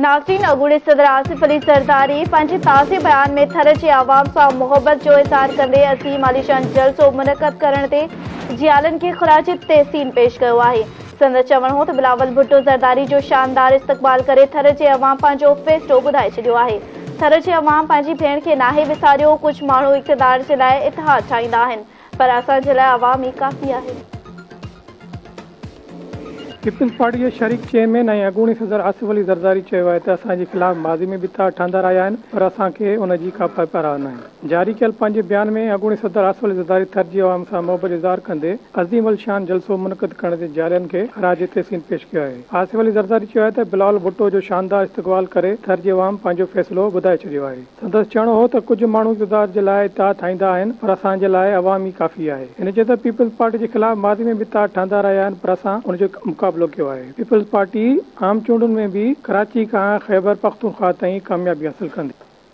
ناظرين اڳوڻي صدر آصف علي زرداري پنهنجي تازي بيان ۾ ٿر جي عوام سان محبت جو اظهار ڪندي عظيم عاليشان جلسو منعقد ڪرڻ تي جيالن کي خراج تحسين پيش ڪيو آهي. سندس چوڻ هو ته بلاول ڀٽو زرداري جو شاندار استقبال ڪري ٿر جي عوام پنهنجو فيصلو ٻڌائي ڇڏيو آهي. ٿر جي عوام پنهنجي ڀيڻ کي ناهي وساريو، ڪجهه ماڻهو اقتدار جي لاء اتحاد ٺاهيندا آهن پر اسان جي لاء عوام ئي ڪافي آهي. پيپلز پارٽي جي شريڪ چيئرمين ۽ اڳوڻي صدر آصف علي زرداري چيو آهي ته اسان جي خلاف ماضي ۾ به اتحاد ٺهندا رهيا آهن پر اسان کي ان جي ڪا پرواهه ناهي. جاري ڪيل پنهنجي بيان ۾ اڳوڻي صدر آصف علي زرداري ٿر جي عوام سان محبت جو اظهار ڪندي عظيم الشان جلسو منعقد ڪرڻ تي جيالن کي خراج تحسين پيش ڪيو آهي. آصف علي زرداري چيو آهي ته بلاول ڀٽو جو شاندار استقبال ڪري ٿر جي عوام پنهنجو فيصلو ٻڌائي ڇڏيو آهي. سندس چوڻ هو ته ڪجهه ماڻهو اقتدار جي لاء اتحاد ٺاهيندا آهن پر اسان جي لاء عوام ئي ڪافي آهي. هن چيو ته پيپلز پارٽي جي خلاف ماضي ۾ به اتحاد ٺهندا رهيا آهن پر اسان ان جو مقابلو ڪيو آهي. پيپلز پارٽي عام چونڊن ۾ به ڪراچي کان خيبر پختونخواهه تائين ڪاميابي حاصل ڪندي.